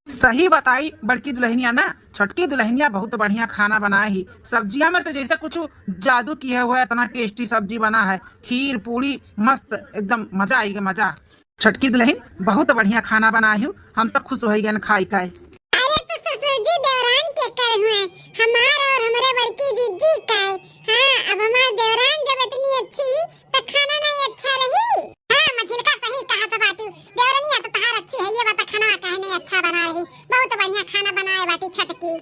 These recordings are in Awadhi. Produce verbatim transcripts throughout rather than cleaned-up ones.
सही बताई बड़की दुलहिनिया ना, छोटकी दुलहिनिया बहुत बढ़िया खाना बनाए ही। सब्जिया में तो जैसे कुछ जादू किहे हुए, इतना tasty सब्जी बना है, खीर पूड़ी मस्त, एकदम मजा आई गया, मजा। छोटकी दुलहिन बहुत बढ़िया खाना बनाए हो, हम तो खुश होइ गए खाई के। अरे तो ससुर जी देवरान के कर हुए, हमार और हमरे बड़की जिज्जी का। हाँ, अब हमार देवरान जब इतनी अच्छी तो खाना नहीं अच्छा रही। हाँ, मझिलका सही कहा तो बाटी, देवरनिया तो तहार अच्छी है, ये बात खाना काहे नहीं अच्छा बना रही, बहुत बढ़िया खाना बनाए बाटी छोटकी।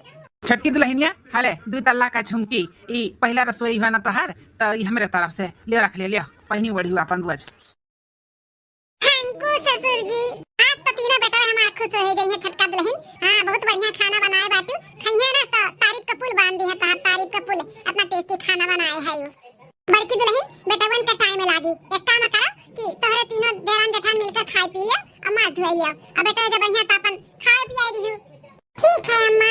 छोटकी दुलहिनिया, हले दू तल्ला का झुमकी, ई पहला रसोई हुआ ना तहार, तो ई हमरे तरफ से ले रख ले, ले पहिनी ओढ़ी अपन रोज। Thank you ससुर जी, आज तो तीनों बेटवा हमार खुश हो जाइए छोटका दुलहिन। हाँ, बहुत बढ़िया खाना बनाए बाटू, खइहे ना तो तारीफ का पुल बांध दी है तहार, तारीफ का पुल, इतना tasty खाना बनाए है यू। बड़की दुलहिन, बेटवन का time लागी, एक काम करो कि तोहरे तीनों देरान जेठान मिलकर खाए पी लियो और मार धुआई लियो, और बेटवा जब यहाँ तो अपन खाए पियाई दिहू। ठीक है अम्मा।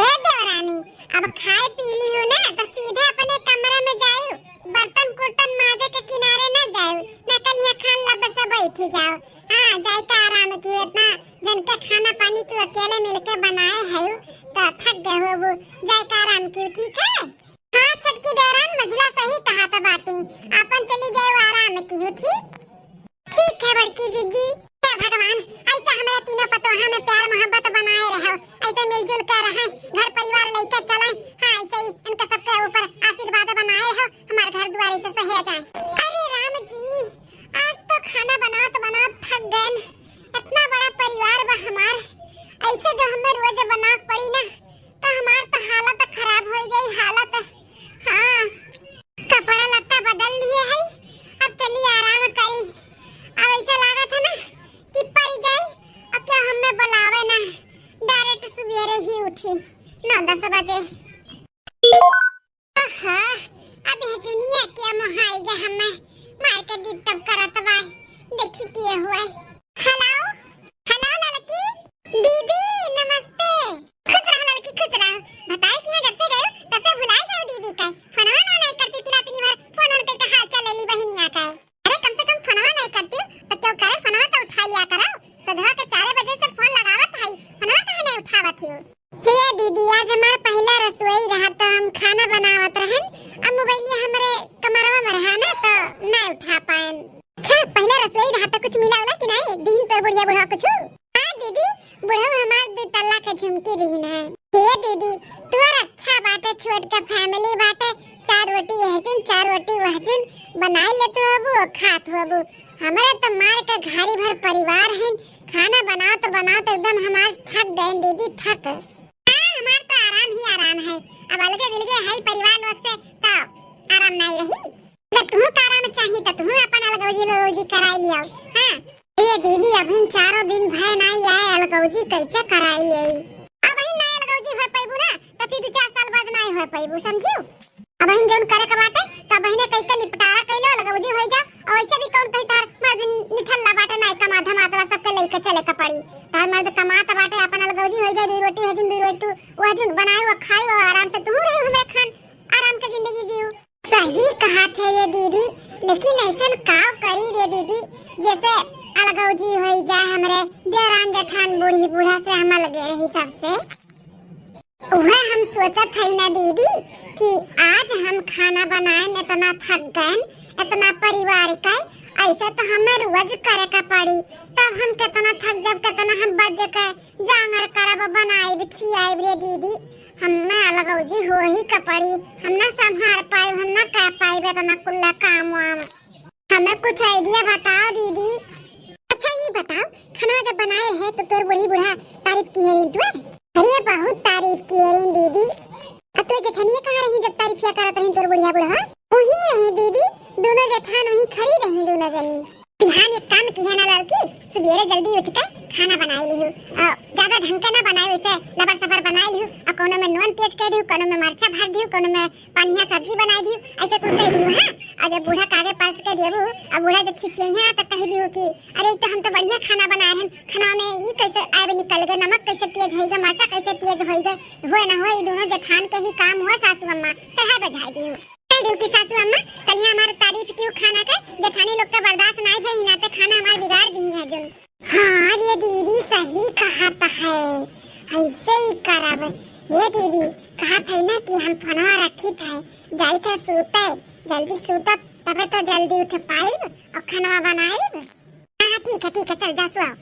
ए देवरानी, अब खाए पी ली हो ना तो सीधे अपने कमरे में जायू, बर्तन कुर्तन माजे के किनारे ना जायू, ना कलिया खान लब से बैठी जाओ। हाँ, जाए के आराम की, इतना जन के खाना पानी तू अकेले मिलके बनाए है तो थक गए हो, वो जाए के आराम की, ठीक है? हाँ छोटकी देवरान, मझिला सही कहा तो बाटी, अपन चली जाओ आराम की हो, ठीक? ठीक है बड़की जिज्जी। हे भगवान, ऐसा हमारे तीनों पतोहा में प्यार मोहब्बत बनाए रहो, ऐसे मिलजुल कर रहे, घर परिवार लेके चले। हाँ, ऐसे ही इनके सबके ऊपर आशीर्वाद बनाए रहो, हमारे घर द्वार ऐसे सहे जाए। अरे राम जी, आज तो खाना बनात बनात थक गए, इतना बड़ा परिवार बा हमार, ऐसे जो हमें रोज बना पड़ी ना, तो हमार तो हालत खराब हो जाई, हालत। हाँ, कपड़ा लत्ता बदल लिए है, अब चली आराम करी। अब ऐसा लागत है ना कि परी जाई, अब क्या हमें बुलावे ना, direct सुबेरे ही उठी नौ दस बजे। आहा, अब यह दुनिया क्या मोहाई गया हमें, मार के disturb करत बाय, देखी के हुआ। Hello, hello ललकी दीदी, नमस्ते। खुश रहो ललकी, खुश रहो। बताए कि यहाँ जब से गयो, तब से भुलाए गयो दीदी का। फोनवा ना नहीं करती कि रात दिन भर फोन उन पे का हाल चाल ले ली बहिनिया का। अरे कम से कम फोनवा नहीं करती, तो क्यों करे, फोनवा तो उठा लिया करो। सजवा के चार बजे से फोन लगावत है, फोनवा काहे नहीं उठावत हो? हे दीदी, आज हमार पहला रसोई रहा तो हम खाना बनावत रहन, अब मोबाइलिया हमरे कमरवा में रहा ना तो ना उठा पाएन। अच्छा, पहला रसोई रहा तो कुछ मिला उला कि नहीं? दीन तोर बुढ़िया बुढ़वा कुछ? हाँ दीदी, बुढ़ऊ हमार दू तल्ला के झुमकी दीन है। हे दीदी, तोर अच्छा बाटे, छोट के family बाटे, चार रोटी यह जुन, चार रोटी वह जुन बनाई लेत होबू और खात होबू। हमरे तो मार के घारी भर परिवार है, खाना बनात बनात एकदम हमार थक गए दीदी, थक। हाँ, हमार तो आराम ही आराम है। अब अलगे मिलगे है परिवार लोग से, तो आराम नहीं रही। अगर तुहू का आराम चाही, तो तुहू अपन अलगौजी लगौजी कराई लियाओ। हाँ, ये दीदी, अभी चारों दिन भय नहीं आए, अलगौजी कैसे कराई आई? अब ही नहीं अलगौजी हो पैबू ना, तो फिर दो चार साल बाद नहीं हो पैबू, समझियो? अब ही जौन करे के बाटे, तो बहिने कई के निपटारा कई लो, अलगौजी हो जाओ। और वैसे भी कौन कहीं तार मर्द निठल्ला बाटे, नहीं कमा धमा, तो सबके लेके चले के पड़ी। तार मर्द कमात बाटे, अपन अलगौजी हो जाए, दू रोटी है जुन, दू रोटी वह जुन बनाए, वो खाए, वो आराम से तुहू रहे, हमरे खान आराम के जिंदगी जियो। सही कहा थे ये दीदी, लेकिन ऐसन का करी रे दीदी, जैसे अलगौजी हो जाए हमरे देवरान जेठान बूढ़ी बूढ़ा से, हम अलगे रही सबसे। वह हम सोचत हई ना दीदी कि आज हम खाना बनाएन, इतना थक गएन, इतना परिवार के, ऐसे तो हमें रोज करे के पड़ी, तब हम कितना थक जब, कितना हम बज के जांगर करब, बनाइब, खियाइब रे दीदी। हमें अलगौजी हो ही के पड़ी, हम ना संभाल पाइब, हम ना कर पाइब इतना कुल्ला काम वाम। हमें कुछ idea बताओ दीदी। अच्छा ये बताओ, खाना जब बनाए रहे तो तोर बूढ़ी बूढ़ा तारीफ किहे रही तोर? अरे बहुत तारीफ किहे रही दीदी। अब तोर जेठनिया कहाँ रही जब तारीफिया करत रही तोर बुढ़िया बूढ़ा? वही रही दीदी, दोनों जेठान वही खड़ी रही दोनों जनी। बिहान एक काम किहे ना लड़की, सुबेरे जल्दी उठ के खाना बनाई लिहू। अ, ज्यादा ढंग के ना बनाई, वैसे लबर सबर बनाई लिहू। अ, कोनो में नून तेज कर दिहू, कोनो में मरचा भर दिहू, कोनो में पानिया सब्जी बनाई दिहू, ऐसे कुल कह दिहू, हाँ। अ, जब बूढ़ा कागे परस के देबू, अब बूढ़ा जब छिछियइहे ना, तो कह दिहू कि अरे, तो हम तो बढ़िया खाना बनाए हैं, खाना में ई कैसे आए निकल गए, नमक कैसे तेज होई गए, मरचा कैसे तेज होई गए। होए ना होए, ई दोनों जेठान के ही काम हुआ, सासू अम्मा चढ़ाए बजाए दिहू। कह दिहू कि सासू अम्मा, कल यहाँ हमारे तारीफ किहू खाना के, जेठानी लोग का बर्दाश्त नहीं भई, नाते खाना हमारे बिगाड़ दी है जुन। हाँ रे दीदी, सही कहत है, ऐसे ही करब। हे दीदी, कहत है ना कि हम फोनवा रखित है, जाइत है सूते, जल्दी सूतब, तबे तो जल्दी उठ पाइब और खानवा बनाइब। हाँ, ठीक है, ठीक है, चल जा, सुआओ।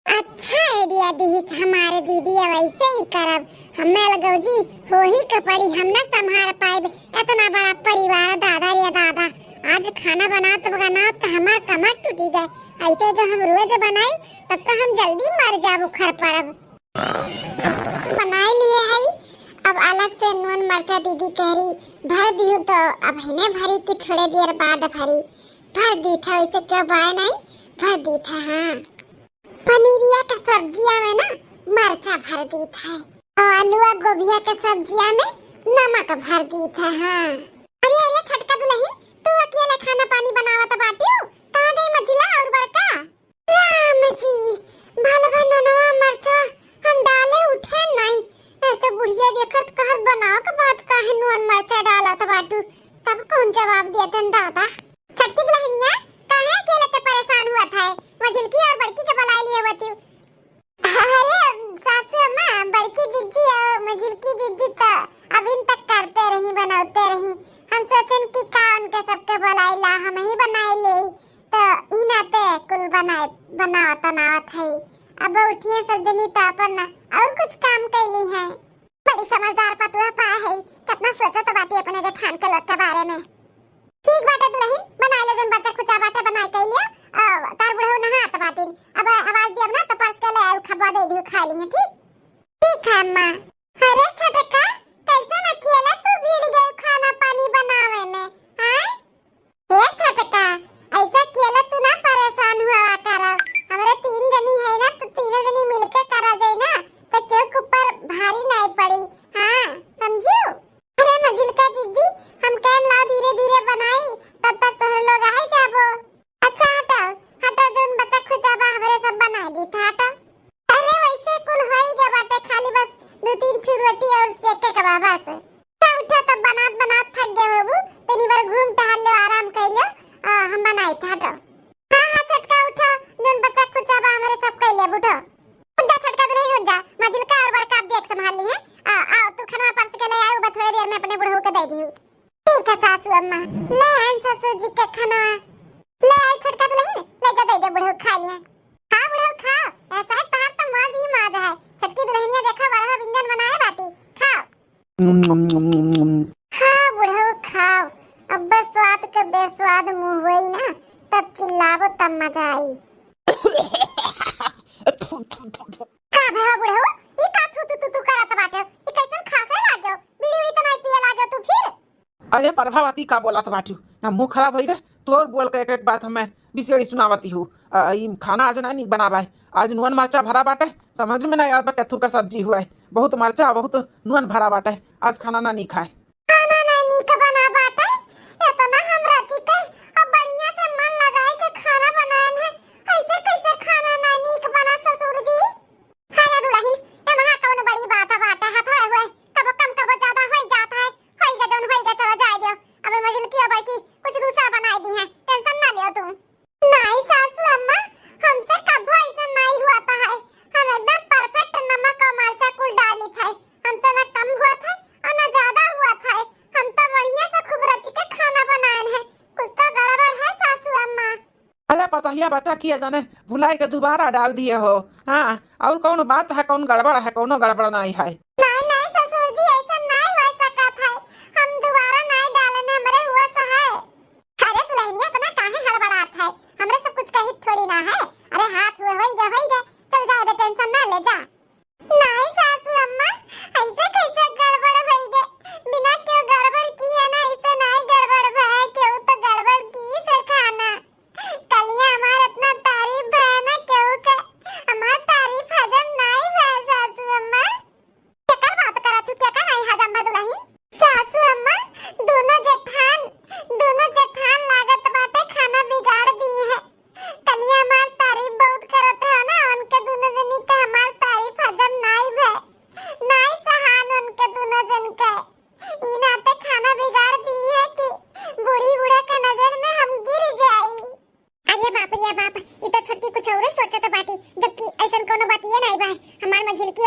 अच्छा idea दिहिस हमारे दीदी, अब ऐसे ही करब। हमें अलगौजी हो ही के पड़ी, हम ना संभाल पाइब इतना बड़ा परिवार। दादा रे दादा, आज खाना बनात बनात तो हमार कमर टूटी गए। ऐसे जो हम रोज बनाई, तब तो हम जल्दी मर जाब, उखर पड़ब। बनाए लिए है, अब अलग से नून मरचा दीदी कह रही भर दिहु, तो अब हिने भरी की थोड़े देर बाद भरी। भर दी था, वैसे क्यों बाय नहीं, भर दी था। हाँ, पनीरिया के सब्जिया में ना मरचा भर दी था, और आलूआ गोभिया के सब्जिया में नमक भर दी था। हाँ, अरे अरे छोटका दुलहिन, तू अकेले खाना पानी बनावत बाटियो, कहाँ गई मझिला और बड़का? राम जी, भलवा ननवा मरचा हम डाले उठे नहीं, नहीं तो बुढ़िया देखत कहत, "बनाओ के बात काहे नून मरचा डालत बाटू?" तब कौन जवाब दिया तन दादा। छोटकी दुलहिनिया, काहे अकेले ते परेशान हुआ था? मझिलकी और बड़की के बुलाए लिए हुआ थी। अरे सासू अम्मा, बड़की जिज्जी और मझिलकी जिज्जी तो अभी तक करते रही, बनाते रही। हम सोचन कि का उनके सबके बुलाइला, हम ही बनाए ले, तो ई नाते कुल बनाए, बनावत बनावत है। अब उठिए सब जनी तो अपन और कुछ काम कैली है। बड़ी समझदार पतुआ पाए है, कितना सोचत बाटी अपने जेठान के लोग के बारे में। ठीक बाटे दुलहिन, बनाए ले जोन बचा खुचा बाटे, बनाए कई लिया। आ, तार बुढ़ऊ नहात बाटिन, अब आवाज दियब ना तो परस के ले आउ, खबा दे दियो, खा लिहे, ठीक? ठीक है अम्मा। अरे छोटका, कैसे न अकेले तू भिड़ गए खाना पानी बनावे में, हैं? ए छोटका, ऐसा अकेले तू ना परेशान हुआ करा। हमरे तीन जनी है ना, तो तीनों जनी मिलके करा जाए ना, तो केहू के ऊपर भारी नहीं पड़ी। हाँ, समझियो? अरे मझिलका जिज्जी, हम कहन ला धीरे धीरे बनाई, तब तक तोहर लोग आए जाबो। अच्छा हटाओ, हटाओ, जोन बचा खुचा बा हमरे सब बनाए दी था, हटाओ। अरे वैसे कुल होई गया बाटे, खाली बस दो तीन ठो रोटी और सेके के बा बस। अच्छा उठो, तब बनात बनात थक गए होबू, तनी बार घूम टहल लो, आराम कर लो, आ, हम बनाई था, हटाओ। हाँ हाँ छोटका उठो, जोन बचा खुचा बा हमरे सब कर ले, उठो। उठ जा छोटका दुलहिन, उठ जा, मझिलका और बड़का अब देख संभाल ली है। आ, आओ तू खाना परस के ले आए, वो थोड़ी देर में अपने बुढ़ऊ के दे दियो। ठीक है सासू अम्मा। ले आइन ससुर जी के खाना। ले आई छोटका दुलहिन, ले जा दे दे बुढ़ऊ खा लिया। खा बुढ़ऊ खा, ऐसा है तहार तो मौज ही मौज है। छोटकी दुलहिनिया देखा बड़ा व्यंजन बनाए बाटी, खाओ। खा बुढ़ऊ खाओ, अब स्वाद के बेस्वाद मुँह होई ना, तब चिल्लाबो तब मजा आई। का भवा बुढ़ऊ, ई का थू थू थू थू करत बाटे? ई कैसन खांसे लाग्यो? बीड़ी उड़ी तो नहीं पिए लाग्यो तू फिर? अरे प्रभावती, का बोलत बाटू? ना मुँह खराब होई गए, तोर बोल के एक एक बात हमें बिसेड़ी सुनावती हूँ। आ, ई खाना आज ना नीक बनाबा है, आज नुअन मरचा भरा बाटे, समझ में नहीं आवत बा केथुर का सब्जी हुआ है, बहुत मरचा, बहुत नुअन भरा बाटे, आज खाना ना नीक है। खाना ना नीक बना बाटे, इतना हम रचिके अब बढ़िया से मन लगाए के खाना बनाएन है, ऐसे कैसे खाना ना नीक बना ससुर जी? अरे दुलहिन, एमा कौन बड़ी बात बाटे, हाथ है हुए, कबो कम कबो ज्यादा होई जात है, होई गा जौन होई गा, चलो जाए दियो। अब मझिलकी और बड़की कुछ दूसरा बनाए दी है, tension ना लियो तुम। नहीं सासू अम्मा, हमसे कबो ऐसा नहीं हुआ था है, हम एकदम perfect नमक और मरचा कुल डाली थे, हमसे ना कम हुआ था और ना ज्यादा हुआ था, हम तो बढ़िया से खूब रचिके खाना बनाएन है, कुछ तो गड़बड़ है सासू अम्मा। अरे पतहिया बचा किया जाने भुलाई के दोबारा डाल दिए हो। हाँ, और कौन बात है, कौन गड़बड़ है? कौनो गड़बड़ नहीं है। नहीं, नहीं ससुर जी, ऐसा नहीं हो सकत है। हम दोबारा नहीं डालेन, हमरे हुआ सा है। अरे दुलहिनिया, इतना काहे हड़बड़ात है? हमरे सब कुछ कही थोड़ी ना है। अरे हाथ हुए, होई गए, होई गए। चल जाए दे, tension ना ले जा। नहीं सासू अम्मा, ऐसे कैसे गड़बड़ होई गए? बिना क्यों गड़बड़ किए ना, ऐसे नहीं गड़बड़ भय, क्यों तो गड़बड़ की से खाना। कलिया हमार इतना तारीफ भय ना क्यों के, हमार तारीफ हजम नहीं भय सासू अम्मा। केकर बात करा तू, केकर नहीं हजम भय दुलहिन? सासू अम्मा, दोनों जेठान, दोनों जेठान लागत बाटे खाना बिगाड़ दी है। कलिया हमार तारीफ बहुत करत है ना, उनके दोनों जनी का हमार तारीफ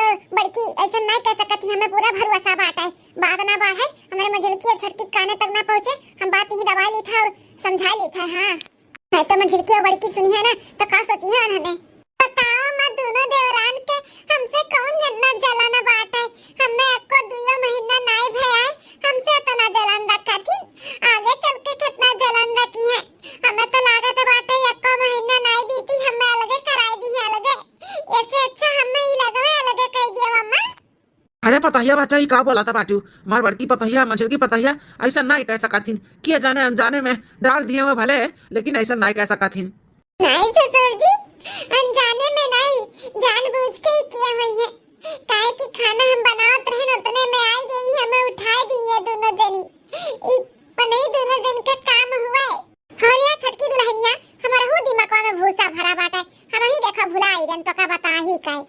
तो बड़की ऐसा नहीं कह सकत ही, हमें पूरा भरोसा बाटे। बात ना बढ़े, हमरे मझिलकी और छोटकी काने तक ना पहुँचे, हम बात यही दबाई ली था और समझाई ली था। हाँ, नहीं तो मझिलकी और बड़की सुनी है ना, तो का सोची है उन्होंने? बताओ माँ, दोनों देवरान के हमसे कौन इतना जलन बाटे? हमें एको दुइयो महीना नाई भय आए, हमसे इतना जलन रखा थी, आगे चल के कितना जलन रखी है। हमें तो लागत बाटे एको महीना नाई बीती, हमें अलगे कराई दी है, अलगे। ऐसे अच्छा हमें ई लगवे अलगे कह दिया अम्मा। अरे पतहिया बच्चा, ई का बोला था बाटू? हमार बड़की पतहिया, मझिलकी पतहिया, ऐसा नाई कह सकत हिन। के जाने अनजाने में डाल दिए हुए भले, लेकिन ऐसा नाई कह सकत हिन। नहीं ससुर जी, अनजाने में नहीं, जानबूझ के ही किया हुई है। काहे कि खाना हम बनावत रहन, उतने में आई गई, हमें उठाए दी है दोनों जनी। ई पर नहीं दोनों जन के काम हुआ है। हो रे छोटकी दुल्हनिया, हमारा हूँ दिमागवा में भूसा भरा बाटे। हम ही देखो भुला आई गन, तो का बताही काहे?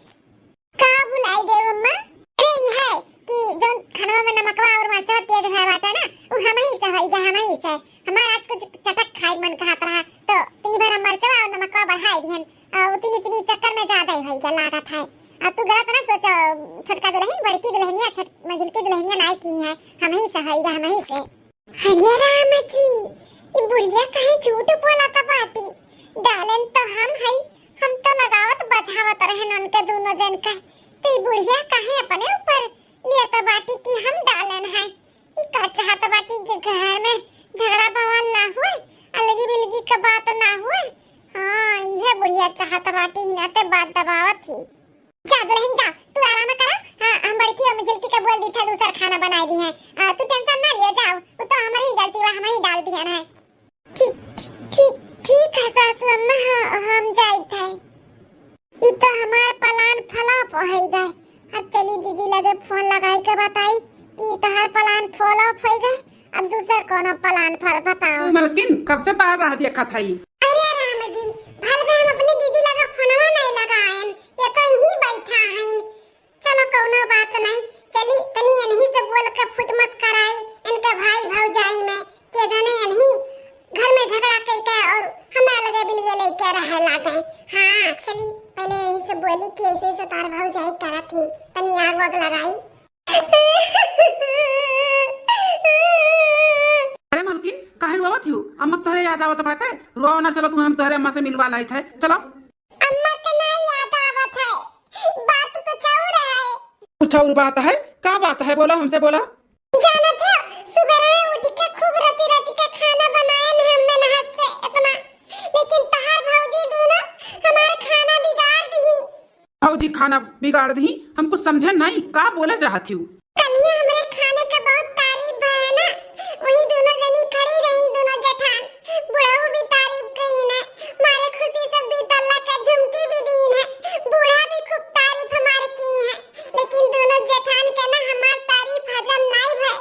का भुलाई गए अम्मा? अरे ई है कि जौन खानवा में नमकवा और मरचवा तेज है बाटे ना, उ हमही से होई गा, हमही से। हमार आज कुछ चटक खाए मन कहत रहा, तो तनी भर हम मरचवा और नमकवा बढ़ाई दिहन। आ, उतनी, उतनी चक्कर में ज्यादा ही होई गा लागत है। आ, तू गलत ना सोचो, छोटका दुल्हन, बड़की दुल्हनिया, छोट-, मझिलकी दुल्हनिया नाई की है, हमही से होई गा, हमही से। अरे राम जी, ई बुढ़िया काहे झूठ बोलत बाटी? डालन तो हम हई, हम तो लगावत बझावत रहन उनके दोनों जन का, तो ई बुढ़िया काहे अपने ऊपर लेत बाटी कि हम डालन है? ई का चाहत बाटी कि घर में झगड़ा बवाल ना हुए, अलगी बिलगी का बात ना हुए? हाँ, इहे बुढ़िया चाहत बाटी, इनाते बात दबावत ही। जा दुल्हन जा, तू आराम करा। हाँ, हम बड़की और मझिलकी का बोल दी था, दूसर खाना बनाई दी है। आ, तू tension ना लियो, जाओ, वो तो हमारी गलती बा, हम ही डाल दिया ना। ठीक, ठीक, ठीक है सासू अम्मा, हाँ, हम जाइत है। ई तो हमार plan flop होई गए। अब चली दीदी लगे phone लगाई के बताई कि तोहार plan flop होई गए, अब दूसर कोनो plan फल बताओ। मलकिन, कब से तार राह देखत हई। अरे राम जी, भल में हम अपनी दीदी लगा फोनवा नहीं लगाएन, ये तो यही बैठा हईन। चलो कौनो बात नहीं, चली तनी इनही से बोल के फुट मत कराई, इनके भाई भौजाई में के जाने इनही घर में झगड़ा कई के और हमें अलगे बिलगे लेके रहे लागे। हाँ चली पहले यही से बोली कि ऐसे ऐसे तार भौजाई करत ही, तनी आग वाग लगाई। अरे मलकिन, काहे रोवत हियो? अम्मा तोहरे याद आवत बाटे? रोवा ना, चलो तुम हम तोहरे अम्मा से मिलवा लाइत है, चलो। अम्मा के ना याद आवत है, बात कुछ और है। कुछ और बात है? का बात है? बोला, हमसे बोला। जानत है, सुबह उठ के खूब रची रची के खाना बनाए न हम मेहनत से इतना, लेकिन तहार भौजी दूनो हमार खाना बिगाड़ दी। भौजी खाना बिगाड़ दी, हम कुछ समझे नहीं, का बोले चाहत हियो? कलिया हमरे खाने का बहुत तारीफ भय ना, वही दोनों जनी खड़ी रही, दोनों जेठान, बुढ़ऊ भी तारीफ कही ना, मारे खुशी से दो तल्ला का झुमकी भी दी ना, बूढ़ा भी खूब तारीफ हमारे की है, लेकिन दोनों जेठान के ना हमार तारीफ हजम नहीं भय,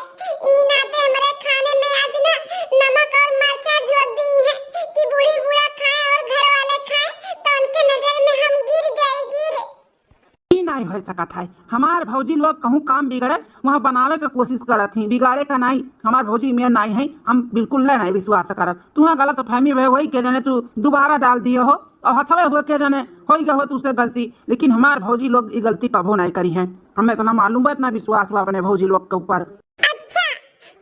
ई नाते हमरे खाने में आज ना नमक और मरचा जोर दी है कि बूढ़ी बूढ़ा खाए और घर वाले खाए, तो उनके नजर में हम गिर जाए, गिर। ई नाई हो सकत है। हमार भौजी लोग कहूँ काम बिगड़े, वहाँ बनावे के कोशिश करत ही, बिगाड़े का नाई। हमार भौजी में नाई है, हम बिल्कुल ले नाई विश्वास करत। तुहाँ गलत फहमी भय होई के जाने तू दोबारा डाल दिए हो और हथवे हो के जाने होई गए हो तुझसे गलती, लेकिन हमार भौजी लोग ई गलती कबो नाई करी है। हमें इतना मालूम बा, इतना विश्वास बा अपने भौजी लोग के ऊपर। अच्छा,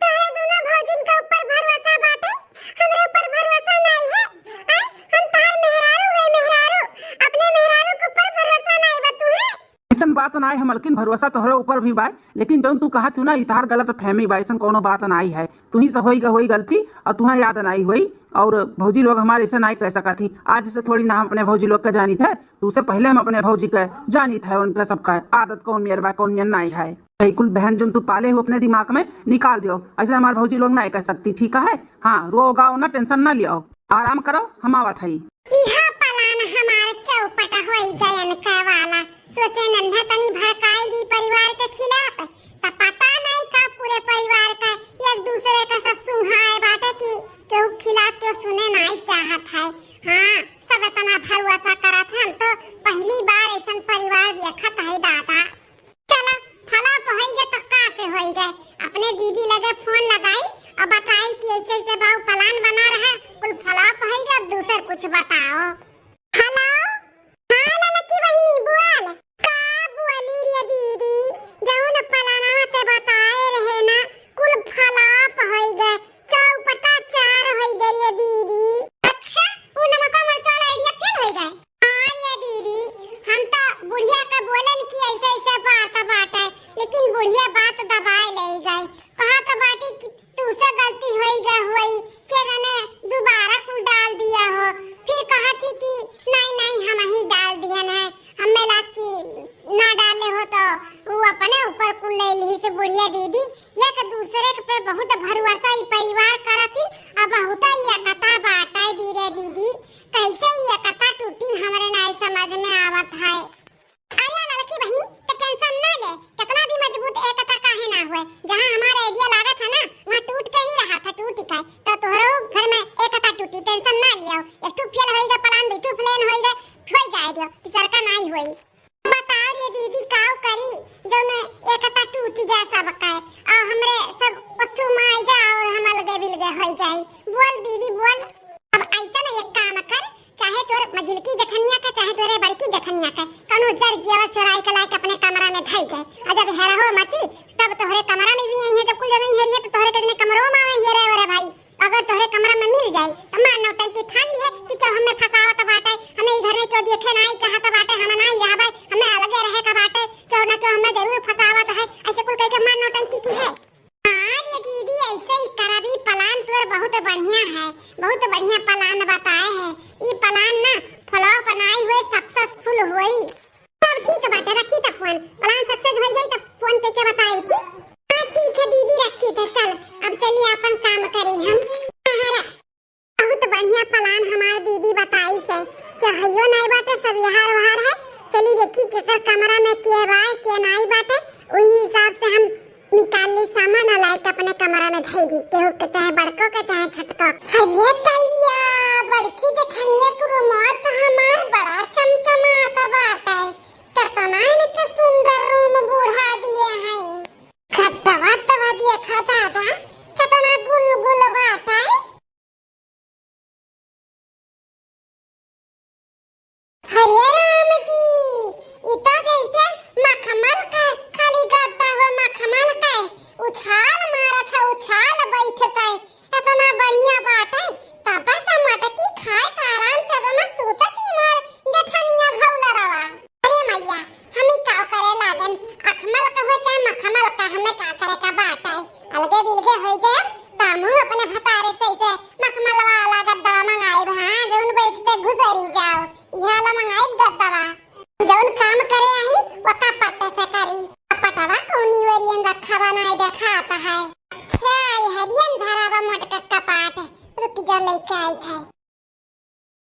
तोहरे दोनों भौजिन के ऊपर भरोसा बाटे, हमरे ऊपर भरोसा नाई है। आय, हम तहार मेहरारू है, मेहरारू, अपने मेहरारू के ऊपर भरोसा नाई बा तुहे। ऐसन बात नाई है मलकिन, भरोसा तोहरे ऊपर भी बा, लेकिन जौन तू कहत हू ना, ई तहार गलत फहमी बा, ऐसन कौनो बात नाई है। तुही से होई ग-, होई गलती और तुहा याद नाई होई, और भौजी लोग हमारे ऐसे नाई कह सकत ही। आज से थोड़ी ना हम अपने भौजी लोग के जानित है, तू से पहले हम अपने भौजी के जानित है, उनके सबका आदत कौन मेर बा, कौन मेर नाई है। ई कुल बहन जोन तू पाले हो अपने दिमाग में निकाल दियो, ऐसे हमार भौजी लोग नाई कह सकती, ठीक है? हाँ, रो गाओ ना, tension ना लियो, आराम करो, हम आवत हई। इहा plan हमार चौपट होई गयन के वाला। सोचे नन्हा तनी भड़काई दी परिवार के खिलाफ, त पता नहीं का पूरे परिवार का एक दूसरे का सब सुंघाए बाटे कि केहू खिलाफ केहू सुने नहीं चाहत है। हाँ, सब इतना भरोसा करत है, हम तो पहली बार ऐसन परिवार देखत है दादा। चला, flop होई गए तो का से होई गए? अपने दीदी लगे phone लगाई और बताई कि ऐसे ऐसे बाऊ plan बना रहे, कुल flop होई गए, अब दूसर कुछ बताओ। Hello, हाँ ललकी बहिनी बोल। का बोली रे कुल ले लिहिस बुढ़िया दीदी, एक दूसरे के पे बहुत भरोसा ई परिवार करथिन, अब बहुत ई एकता बाटे धीरे दीदी, कैसे ई एकता टूटी हमरे नाई समझ में आवत है। अरे लड़की बहिनी, त tension ना ले, कितना भी मजबूत एकता काहे ना होए, जहाँ हमारा idea लागत है ना, वहाँ टूट के ही रहा था, टूट के। तो तोहरो घर में एकता टूटी, tension ना लियो, एक ठो फेल होई गए plan, दू ठो plan होई गए, हो जाए दियो, तीसरका नाई होई। बताओ रे दीदी, काव करी, जौन एकता टूट जाए सबके, और हमरे सब पत्थू माई जा और हम अलगे बिलगे होई जाई। बोल दीदी, बोल। अब ऐसा ना, एक काम कर, चाहे तोर मझिलकी जठनिया के, चाहे तोरे बड़की जठनिया के, कौनो जर जियावा चोराई के लाइके अपने कमरा में धई गए। और जब हेरहो मची, तब तोहरे कमरा में भी आई है, जब कुल जगह हेरिए तो तोहरे के जने कमरो में आवे हेरे, अरे भाई। अगर तोहरे कमरा में मिल जाई, त मार नौटंकी ठान लिहे कि केहू हमें फंसावत बाटे, हमें ई घर में केहू देखे नाई चाहत बाटे, हम नाई रहबे, हमें अलगे रहे का बाटे, केहू ना केहू हमें जरूर फंसावत है, ऐसे कुल कह के मार नौटंकी की है। हाँ रे दीदी, ऐसे ही करबी, plan तोर बहुत बढ़िया है, बहुत बढ़िया plan बताए है। ई plan ना flop नाई होए, successful होई। सब ठीक बाटे, रखी त फोन। Plan success हो जाई त फोन के के बताएब, ठीक? हाँ, ठीक है दीदी, रखी त। चल, अब चली आपन काम करी हम। हाँ, हाँ, रख। बहुत बढ़िया plan हमार दीदी बताई से। क्या हइयो नाई बाटे, सब यहार वहार है। चली देखी केकर कमरा में के बा, के नाई बाटे। वही हिसाब से हम निकाल ली सामान और लाइके अपने कमरा में धई दी, केहू के चाहे बड़को के चाहे छोटको। अरे तैया, बड़की जेठनिया के रूमवा तो हमार बड़ा चमचमात बाटे, केतना इनके सुंदर रूम बुढ़ा दिए हैं। खटवा तवा देखा दादा, केतना गुलगुल बाटे। हरे राम जी, ई तो जैसे मखमल का खाली गद्दा हो, मखमल का उछाल मारत है, उछाल बैठत है, इतना बढ़िया बाटे। तब तो मटकी खाए के आराम से अपना सूतत ही मोर जेठनिया घौलरवा। अरे मैया, हम ही का करे लागन, अखमल का हो चाहे मखमल का, हमें का करे का बाटे, अलगे बिलगे हो जाए, त हमहू अपने भतारे से ऐसे मखमल वाला गद्दा मंगाई, हाँ, जौन बैठते गुजरी जाओ, इहे वाला मंगाई गद्दा। जौन काम करे आई, ओका पट्टे से करी। पटवा कौनी ओरियन रखा बा, नाई देखात है। अच्छा, ये हरियन धरा बा मोटका कपाट। रुक जा, लइके आइत है।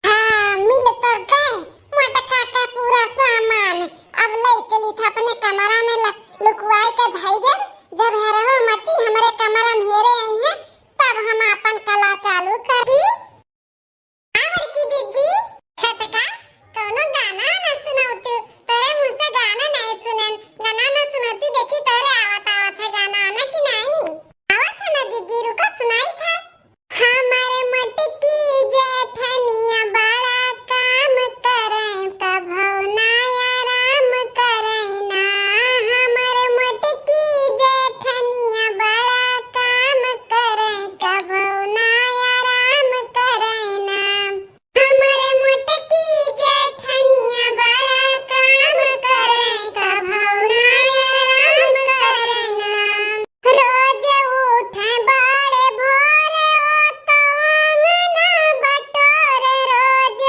हाँ, मिल तो गए मोटका के पूरा सामान। अब ले चली था अपने कमरा में ल-, लुकवाए के धई देब। जब हेरहो मची हमरे कमरा में हेरे आई है, तब हम अपन कला चालू करी। हाँ बड़की दीदी। छोटका, कौनो गाना ना सुनौती, तोरे मुँह से गाना नहीं सुनन, गाना ना सुनौती, देखी तोरे आवत आवत है गाना, आना कि नहीं? आवत है ना दीदी, रुको सुनाई था। हमर मोटकी जेठनिया बड़ा काम करे, कभौ ना आराम करे ना। हमर मोटकी जेठनिया बड़ा काम करे, कभौ ना आराम करे ना। हमर मोटकी जेठनिया बड़ा काम करे, कभौ ना आराम करे ना। रोज उठे बड़ भोर, ओ तो अंगना बटोर। रोज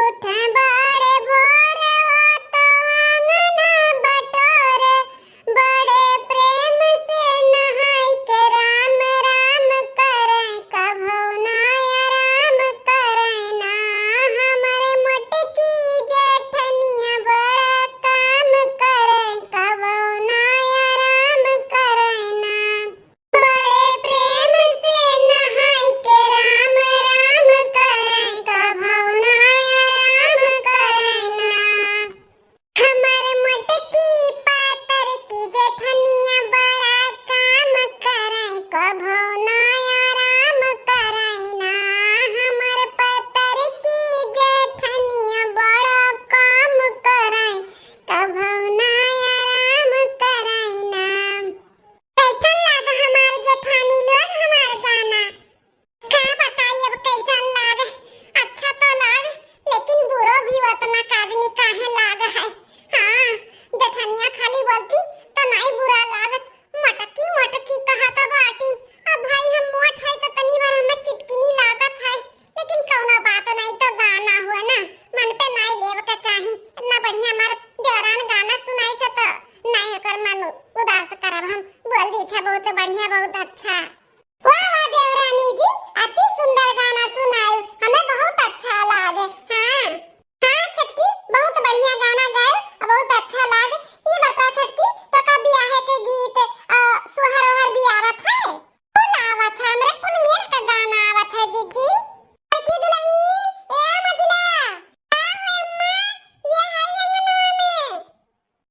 उठे बड़ भोर, ओ तो अंगना बटोर। बड़े प्रेम से नहाई के राम राम करे, कभौ ना आराम करे ना। हमर मोटकी जेठनिया बड़ा काम करे, कभौ ना आराम करे ना। बड़े प्रेम से नहाई के राम राम करे, कभौ ना आराम करे ना। हमर मोटकी पातर की जेठनिया बड़ा काम करे, कभौ ना आराम करे ना। हमर पातर की जेठनिया बड़ा काम करे, कभौ ना आराम करे ना। कैसन लाग हमार जेठानी लोग हमार गाना? का बताई अब कैसन लाग, अच्छा तो लाग, लेकिन बुरो भी उतना काजनी काहे लाग है। हाँ, जेठनिया खाली बोलती तो नाई बुरा लागत, मटकी मटकी कहत बाटी। अब भाई हम मोट है तो तनी बार हमें चिटकिनी लागत है, लेकिन कौनो बात नहीं, तो गाना हुआ ना, मन पे नाई लेव के चाही। इतना बढ़िया हमार देवरान गाना सुनाई से तो नाई एकर मन उदास ठीक है, बहुत बढ़िया, बहुत अच्छा। वाह, वाह, देवरानी जी, अति सुंदर गाना सुनाई, हमें बहुत अच्छा लागे। हाँ, हाँ, छोटकी, बहुत बढ़िया गाना गाए, बहुत अच्छा लागे। ये बताओ छोटकी, तो का बियाहे के गीत, अ, सोहर ओहर भी आवत है? कुल आवत है, हमरे कुल मेर का गाना आवत है, जीजी। बड़की दुल्हन, ए मझिला, का हो अम्मा, ये है अंगनवा में।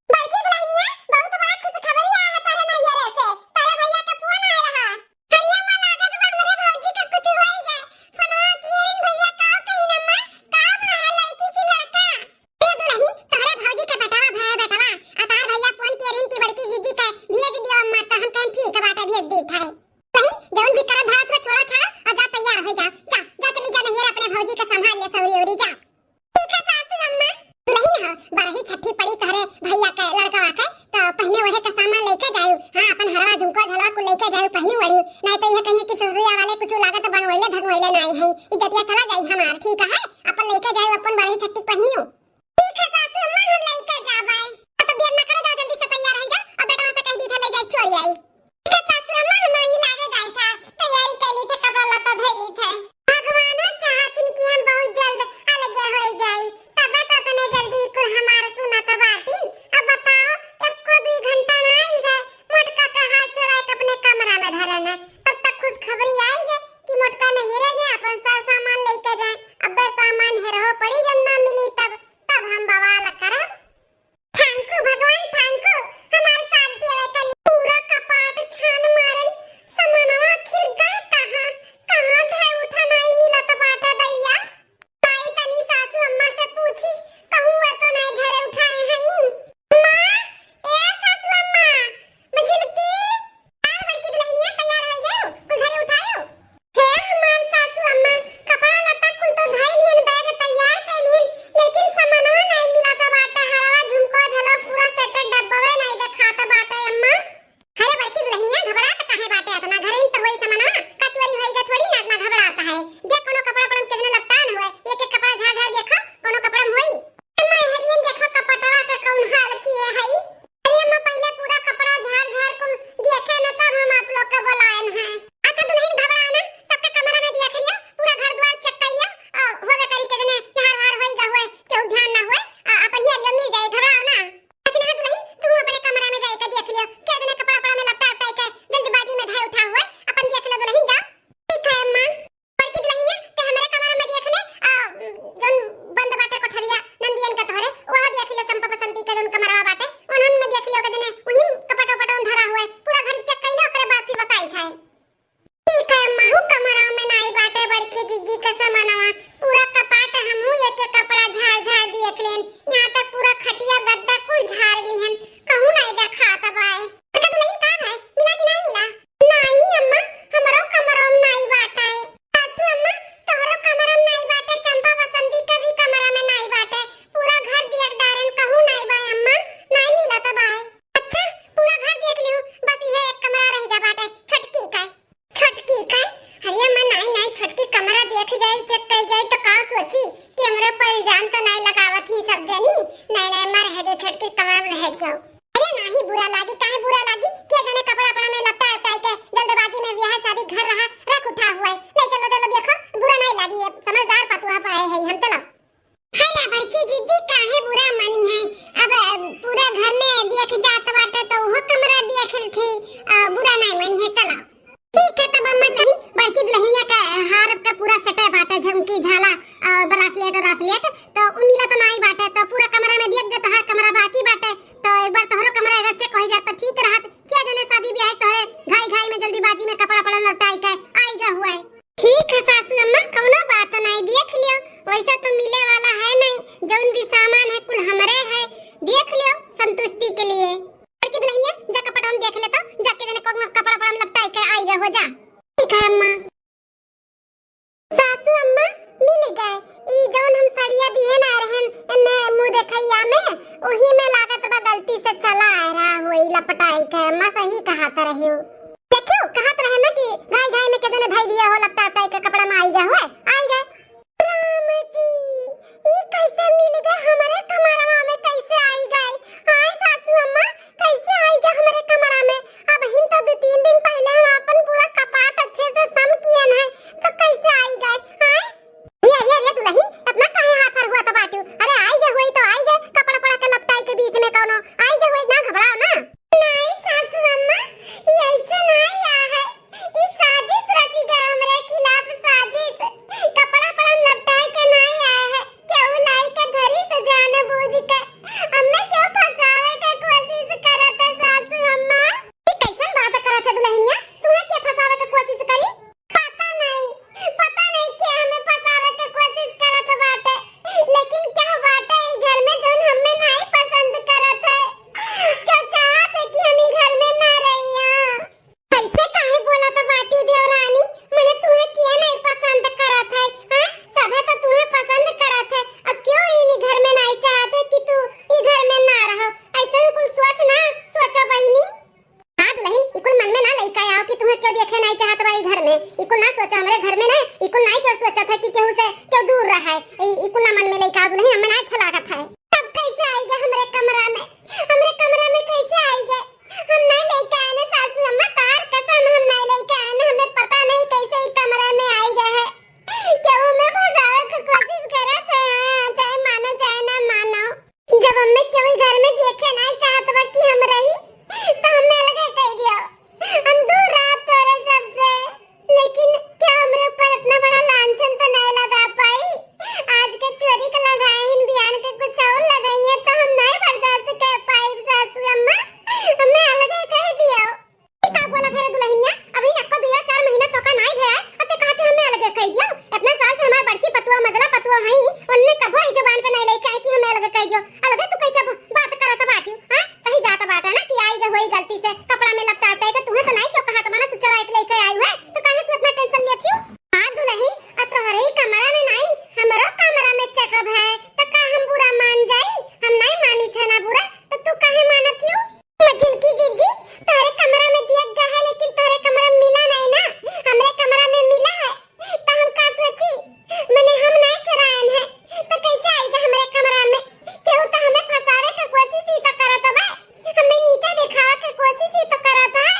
बड़की दुल्हनिया, बहुत बड़ा खुशखबरी आया है तोरे नैहरे से। तोरे भैया के फोन आया रहा। अरे अम्मा, लागत बा हमरे भौजी के कुछ होई गए। फोनवा किए रहिन भैया, का कहिन अम्मा? का भा है, लड़की की लड़का? ए दुल्हन, तोहरे भौजी के बेटवा भए बेटवा। आ तोहार भैया फोन किए रहिन कि बड़की जीजी के भेज दियो अम्मा, तो हम कहेन ठीक बाटे, भेज दी है। कहीं जौन भी करत धरत हुआ छोड़ा छाड़ा, आ जा तैयार हो जा। जा, जा चली जा नैहर अपने भौजी के संभाल ले सौरी औरी जा। ठीक है सासू अम्मा। दुल्हन हो, बरही छठी पड़ी तोहरे भैया के लड़कवा के, तो पहने ओढ़े के सामान लेके जायु। हाँ, अपन हरवा झुमको झलवा कुल लेके जायु, पहनी ओढ़ी। नहीं तो यह कहिए कि ससुरिया वाले कुछ लागत बनवैले धनवैले नहीं है, इज्जतिया चला जाई हमार। ठीक है, अपन लेके जायु अपन बरही छठी पहनियो। ठीक है सासू अम्मा, हम लेके जाबै। अब तो देर ना करे, जाओ जल्दी से तैयार हो जा, और बेटवा से कह दी था ले जाए छोड़ आई। ठीक है सासू अम्मा, हम वहीं लागे जाए था, तैयारी कर ली थे, कपड़ा लत्ता धर ली थे। भगवानो चाहतिन कि हम बहुत जल्द अलगे हो जाई, तब तो तने जल्दी कुल हमार सुनत बाटिन। अब बताओ, एको दुई घंटा ना आई है, मोटका के हाथ चोरा के अपने कमरा में धरन है, तब तक खुशखबरी आई है कि मोटका नहीं रह गए, अपन सब सामान लेके जाए। अब सामान हेरहो पड़ी, जब ना मिली तब तब हम बवाल करब। Thank you भगवान, thank you। हमार साथ देवे के लिए पूरा कपाट छान मारन। समनवा आखिर गए कहाँ? कहाँ धए उठा नहीं मिलत बाटे दैया। आई तनी सासू अम्मा से पूछी, कहूँ वो तो नहीं घरे उठाए हई। अम्मा, ए सासू अम्मा, मझिलकी, आ बड़की दुल्हनिया तैयार हो गयो, कुल घरे उठायो। हे हमार सासू अम्मा, कपड़ा लत्ता कुल तो धइ लिहन, बैग तैयार कइ लिहन, लेकिन समनवा नाहीं मिलत बाटे। हरवा झुमको झलवा पूरा set डब्बवे नाहीं देखात बाटे अम्मा। अरे बड़की दुल्हनिया, घबरात काहे बाटे अतना? घरे में तो होई समनवा, का चोरी होई गा थोड़ी ना, अतना घबरात है। देख कोनो कपड़ा उपड़ा में केतने लपटान होए, एक एक कपड़ा झार झार देखो, कोनो कपड़ा में होई। अम्मा, हरियन देखो कपटवा के कौन हाल किए हई। अरे अम्मा, पहिले पूरा कपड़ा झार झार कुल देखे न, तब हम आप लोग के बोलाएन हैं। अच्छा दुल्हन, घबराओ ना, सबके कमरा में देख लियो, पूरा घर द्वार check कर लियो, आ, होवे करी के जने कि हार वार होई गा होए, केहू ध्यान ना होए, आ, अपन हियरियो मिल जाए, घबराओ ना। लेकिन हाँ दुल्हन, तू अपने कमरा में जाए के देख लियो, के जने कपड़ा उपड़ा में लपटा उपटाई के जल्दबाजी में धए उठा होए, अपन देख लो दुल्हन, जाओ। ठीक है अम्मा। बड़की दुल्हनिया, ते हमरे कमरा में देख ले, आ, जौन बंद बाटे कोठरिया, नंदियन के तोहरे, वह देख ले, चंपा बसंती के जौन कमरवा बाटे, उन्हन में देख ले, ओके जने उही कपट वपट में धरा हुआ है, पूरा घर check कर ले, ओकरे बाद फिर बताई था। ठीक है अम्मा, ऊ कमरा में नाई बाटे बड़की जिज्जी के समनवा, पूरा कपाट हमहू एक एक कपड़ा झार झार देख लेन, यहाँ तक पूरा खटिया गद्दा कुल झार लिहन, कहूँ नाई देखात बाए। बड़की दुल्हन का है, मिला कि नाई मिला? नाई अम्मा, हमरो कमरा में नाई बाटे। सासू अम्मा, तोहरो कमरा में नाई बाटे, चंपा बसंती के भी कमरा में नाई बाटे। पूरा घर देख डारेन, कहूँ नाई बा अम्मा, नाई मिलत बाए। अच्छा, पूरा घर देख लिहू, बस इहे एक कमरा रहि गा बाटे, छोटकी का। छोटकी का? अरे अम्मा, नाई, नाई, छोटकी कमरा देख जाई, check कई जाई तो का सोची कि हमरे पर इल्जाम तो नाई लगावत ही सब जनी। नाई, नाई अम्मा, रहे दो, छोटकी कमरा में रहे जाओ। अरे नाही बुरा लागी, काहे बुरा लागी? के जने कपड़ा उपड़ा में लपटा उपटाई के जल्दबाजी में ब्याह शादी घर रहा रख उठा हुआ है। ले चलो, चलो देखो, बुरा नहीं लागी, ये समझदार पतुआ पाए है हम, चलो। है ना बड़की जिज्जी, काहे बुरा मानी है? अब, अ, पूरा घर में देख जात बाटे तो वो कमरा देख थी, अ, बुरा नहीं मानी है, चलो। ठीक है, तब अम्मा चली, बड़की दुल्हनिया का हार का पूरा set बाटे, झुमकी, झाला, अ, bracelet, bracelet, तो उ मिला तो नाई बाटे, तो पूरा कमरा में देख दे, तोहार कमरा बाकी बाटे, तो एक बार तोहरो कमरा अगर check हो जात तो ठीक रहत। क्या जाने शादी ब्याह तोहरे घाई घाई में जल्दीबाजी में कपड़ा उपड़ा लपटाई के आई गा हुआ है। ठीक है सासू अम्मा, कौनो बात नहीं, देख लियो, वैसा तो मिले वाला है नहीं, जौन भी सामान है कुल हमरे है, देख लियो संतुष्टि के लिए। बड़की दुल्हनिया, जा कपड़ा में देख ले तो, जाके जने कौनो कपड़ा उपड़ा में लपटाई के आई गा हो जा। ठीक है अम्मा। सासू अम्मा, मिल गए। ई जौन हम सड़िया दिहे ना रहन, एन्ने मुँह देखैया में, ओही में लागत बा गलती से चला आए रहा होई लपटाई के। अम्मा सही कहत रही। देखियो, कहत रहे ना कि घाई घाई में के जने धई दिया हो लपटा उपटाई के कपड़ा में आई गए हुए, आई गए। राम जी, ई कैसे मिल गए हमरे कमरवा में, कैसे आई गए? हाय सासू अम्मा, कैसे आई गए हमरे कमरा में? अब हिन तो दू तीन सोचो, हमरे घर में ना ई कुल नाई केहू सोचत है कि केहू से केहू दूर रहे। ई, ई कुल ना मन में लइके आवा दुलहिन, हमें ना अच्छा लागत है। तब कैसे आइगे हमरे कमरा में? हमरे कमरा में कैसे आइगे? हम नाई लइके आएन सासू अम्मा, तार कसम हम नाई लइके आएन। हमें पता नहीं कैसे ई कमरा में आइगे है। केहू में फंसावे के कोशिश करत है, चाहे मानो चाहे ना मानो। जब हमें केहू घर में देखे नाई चाहत बा कि हम रही, तो हमें अलगे कह दियो। हम दूर रहब तोरे सबसे, लेकिन क्या हमरे ऊपर इतना बड़ा लांछन तो नहीं लगा पाई? आज के चोरी के लगाए हैं, बिहान के कुछ और लगाई है, तो हम नहीं बर्दाश्त कर पाई सासू अम्मा, हमें अलगे कह दियो। ई का बोलत है रे दुलहिनिया? अभी नक्को दुइया चार महीना तोका नाई भया है, अते कहते हमें अलगे कह दियो। इतना साल से हमार बड़की पतुआ, मजला पतुआ हई, उनने कभो ई जबान पे नहीं लइके आए कि हमें अलगे कह दियो। अलगे तू कैसे ब-, बात करत बाटियो, हाँ? कहीं जात बाटे ना कि आइगे होई गलती से, कपड़ा में लपटा उपटाई के, तुहे तो नाई क्यों कहत बा ना, तू चोराई के लइके आई है, तो काहे तू इतना tension लेत हियो? हाँ दुलहिन, आ तोहरे ही कमरा में नाई, हमरो कमरा में चेकब है, तो का हम बुरा मान जाई? हम नाई मानी थे ना बुरा, तो तू काहे मानत हियो? मझिलकी जिज्जी, तोहरे कमरा में दिया गया है, लेकिन तोहरे कमरा में मिला नहीं ना, हमरे कमरा में मिला है, तो हम का सोची? मने हम नहीं चुराएन है, तो कैसे आइगे हमरे कमरा में? केहू तो हमें फंसावे के कोशिश ही तो करत बा, हमें नीचा दिखावे के कोशिश ही तो करत है।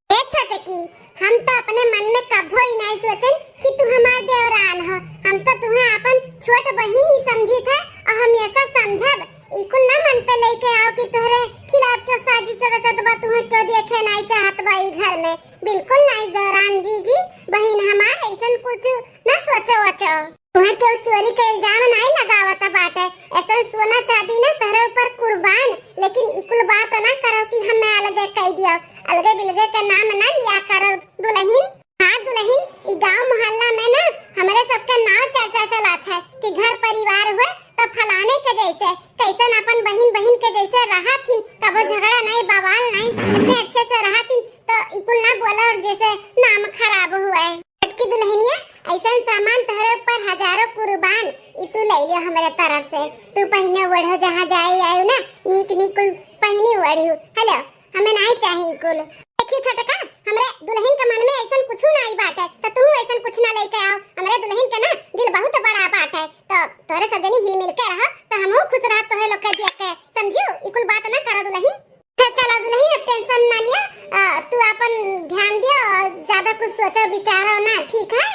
ए छोटकी, हम तो अपने मन में कभो ही नहीं सोचन कि तू हमार देवरान हो। हम तो तुहे अपन छोट बहिन ही समझी थे, और हम ऐसा समझब, ई कुल ना मन पे लेके आओ कि तोहरे खिलाफ के साजिश रचत बा, तुहे क्यों देखे नहीं चाहत बा ई घर में। बिल्कुल नहीं देवरान जी, जी, बहिन हमार ऐसन कुछ ना सोचो वचो। तुहे केहू चोरी के इल्जाम नाई लगावत बाटे। ऐसन सोना चांदी ना तोहरे ऊपर कुर्बान, लेकिन ई कुल बात ना करो कि हमें अलगे कह दियो। अलगे बिलगे के नाम ना लिया करो दुलहिन। हाँ दुलहिन, ई गांव मोहल्ला में ना हमरे सबके नाव चर्चा चलत है कि घर परिवार हुए तो फलाने के जैसे, कैसन अपन बहिन बहिन के जैसे रहा थी, कबो झगड़ा नहीं, बवाल नहीं, इतने अच्छे से रहा थी, तो ई कुल ना बोलो जैसे नाम खराब हुए। छोटकी दुलहिनिया, ऐसन सामान तोहरे ऊपर हजारों कुर्बान, ई तू ले लियो हमरे तरफ से। तू पहिने ओढ़ो, जहाँ जाए आयो ना, नीक नीक कुल पहिनी ओढ़ियो। हेलो, हमें नाई चाही ई कुल। देखियो छोटका, हमरे दुलहिन के मन में ऐसन कुछू नाई बाटे, तो तू ऐसन कुछ ना लेके आओ। हमरे दुलहिन के ना दिल बहुत बड़ा बाटे, तो तोरे सब जनी हिल मिल के रहो, तो हमहू खुश रहब तोहरे लोग के देख के, समझियो? ई कुल बात ना करो दुलहिन। अच्छा, चलो दुलहिन, अब tension ना लिया, अ, तू अपन ध्यान दियो और ज्यादा कुछ सोचो विचारो ना, ठीक है?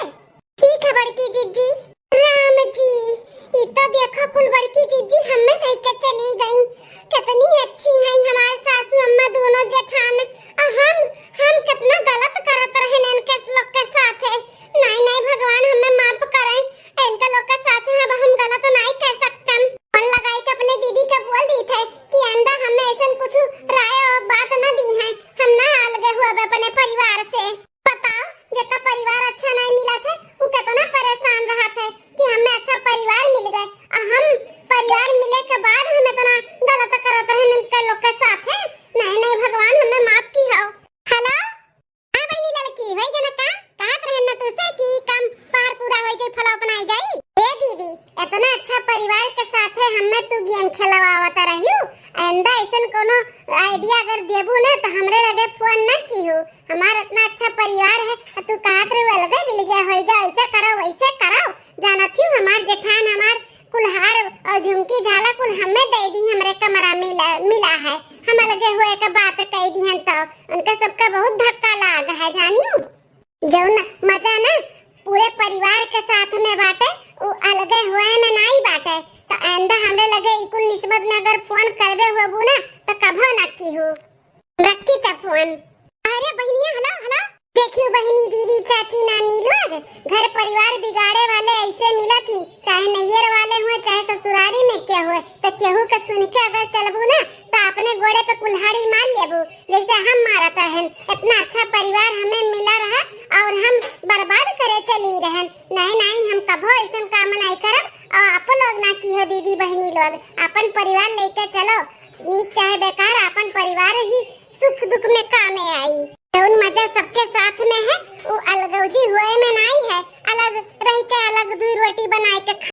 ठीक है बड़की जिज्जी। राम जी, ई तो देखो कुल बड़की जिज्जी हमें धई के चली गई। कितनी अच्छी है हमारे सासू अम्मा दोनों जेठान। आ हम, हम कितना गलत करत रहन इनके लोग के साथे। नहीं, नहीं भगवान हमें माफ करें। इनका लोग के साथ अब हम गलत नाई कर सकतन। फोन लगाई के अपने दीदी के बोल दी थे कि आइंदा हमें ऐसन कुछ राय और बात न दी है, हम ना अलगे हुए अपने परिवार से। बताओ, जेका परिवार अच्छा नहीं मिला थे, वो कितना परेशान रहा थे कि हमें अच्छा परिवार मिल गए, और हम परिवार मिले के बाद हम इतना गलत करत रहे इनके लोग के साथ है। नहीं, नहीं भगवान, हमें माफ की हो। हेलो, हाँ बहिनी ललकी, होई गया ना काम? कहत रहन ना तुसे कि काम पहाड़ पूरा होई जाई, फलाव बनाई जाई। ए दीदी, इतना अच्छा परिवार के साथे हमें तू गेम खेलवावत रहियो, आइंदा ऐसन कोनो idea अगर देबू ना तो हमरे लगे फोन ना कीहू। हमार इतना अच्छा परिवार है, तो तू कहत रहे अलगे मिल गया होई जा, ऐसे करो वैसे करो। जानत ही हमार जेठान हमार कुल्हार और झुमकी झाला कुल हमें दे दी, हमरे कमरा मिला, मिला है। हम अलगे हुए के बात कह दी हैं तो उनका सबका बहुत धक्का लाग है, जानियो। जौन मजा ना पूरे परिवार के साथ में बाटे, उ अलगे हुए में नहीं बाटे। तो आइंदा हमरे लगे ई कुल निस्बत में अगर फोन करबे होबू ना, तो कभो ना कीहू। रखी त फोन। अरे बहिनिया, हेलो, हेलो। देखियो बहिनी, दीदी, चाची, नानी लोग, घर परिवार बिगाड़े वाले ऐसे मिलत ही, चाहे नैयर वाले हुए, चाहे ससुरारी में के हुए, तो केहू के सुन के अगर चलबू ना, तो अपने गोड़े पे कुल्हाड़ी मार लेबू, जैसे हम मारत रहन। इतना अच्छा परिवार हमें मिला रहा और हम बर्बाद करे चली रहन। नहीं, नहीं, हम कभो ऐसन काम नहीं करब। और आप लोग ना कीहो दीदी बहिनी लोग, अपन परिवार लेके चलो, नीक चाहे बेकार, अपन परिवार ही सुख दुख में कामे आई। जौन मजा सबके साथ में है, वो अलगौजी हुए में नहीं है। अलग रह के अलग दुई रोटी बनाए के